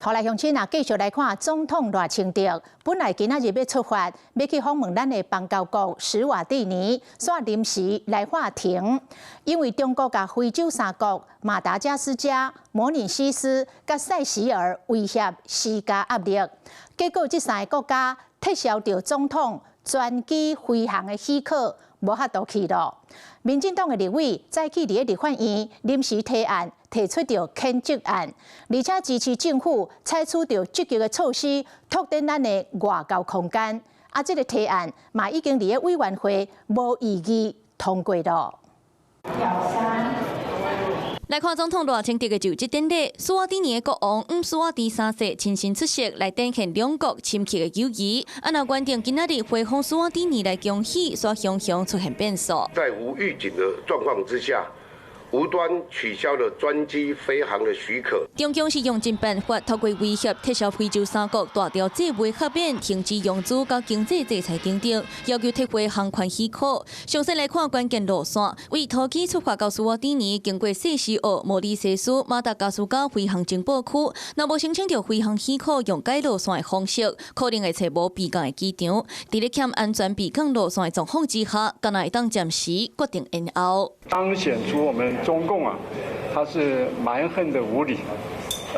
好來，鄉親啊，繼續來看總統賴清德。本來今仔日欲出發，欲去訪問咱的邦交國史瓦蒂尼，煞臨時來喊停，因為中國共非洲三國馬達加斯加、摩里西斯佮塞西爾威脅施加壓力，結果這三个國家撤銷著總統專機飛航的許可，無法度去囉。民進黨的立委早起佇咧立法院臨時提案，提出著譴責案，而且支持政府採取著積極的措施，拓展咱的外交空間。啊，這个提案嘛已經佇咧委員會無異議通過囉。來看總統賴清德的就職典禮，史瓦蒂尼的國王姆斯瓦蒂三世親身出席，來展現兩國深切的友誼。啊，若原定今仔日回訪史瓦蒂尼來恭喜，煞雄雄出現變數。在無預警的狀況之下，無端取消了專機飛航的許可。中共是用盡辦法透過威脅撤銷非洲三國大條債務豁免、停止融資佮經濟制裁等等，要求撤回航權許可。詳細來看關鍵路線，為桃機出發到史瓦蒂尼，經過西西澳、摩里西斯、馬達加斯加飛航情報區，若無申請著飛航許可，用改路線的方式，可能會揣無備降的機場。佇咧欠安全備降路線的狀況之下，敢若會當暫時決定延後。彰顯出我們中共啊，他是蠻橫的無理，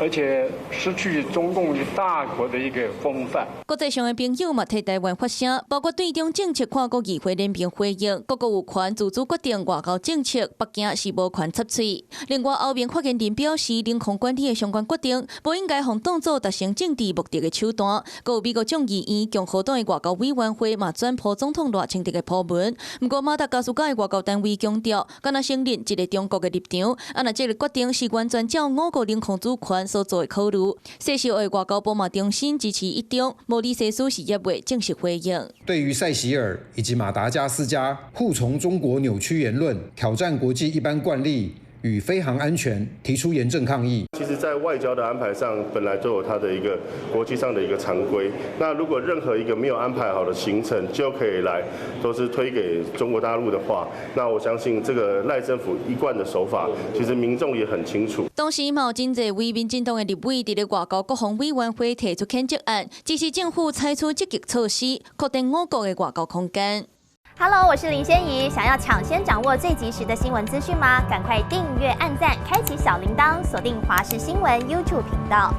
而且失去中共大國的一個風範。國際上的朋友嘛替台灣發聲，包括對中政策跨國議會聯名回應，各國有權自主決定外交政策，北京是無權插喙。另外，歐盟發言人表示，領空管理的相關決定，無應該予當做達成政治目的的手段。閣有美國眾議院共和黨的外交委員會嘛轉鋪總統賴清德的鋪文。毋過馬達加斯加的外交單位強調，敢若承認一個中國的立場，啊若這个決定是完全照我國領空主權所做的考慮。西西爾外交部嘛重申支持一中，摩里西斯是猶未正式回應。對於塞西爾以及馬達加斯加扈從中國扭曲言論、挑戰國際一般慣例與飛航安全，提出嚴正抗議。其實，在外交的安排上，本來就有它的一個國際上的一個常規。那如果任何一個沒有安排好的行程就可以來，都是推給中國大陸的話，那我相信這個賴政府一貫的手法，其實民眾也很清楚。當時嘛有真濟位民進黨的立委佇咧外交國防委員會提出譴責案，支持政府採取積極措施，擴展我國的外交空間。 Hello，我是林仙怡。想要搶先掌握最及時的新聞資訊嗎？趕快訂閱、按讚、開啟小鈴鐺，鎖定華視新聞 YouTube 頻道。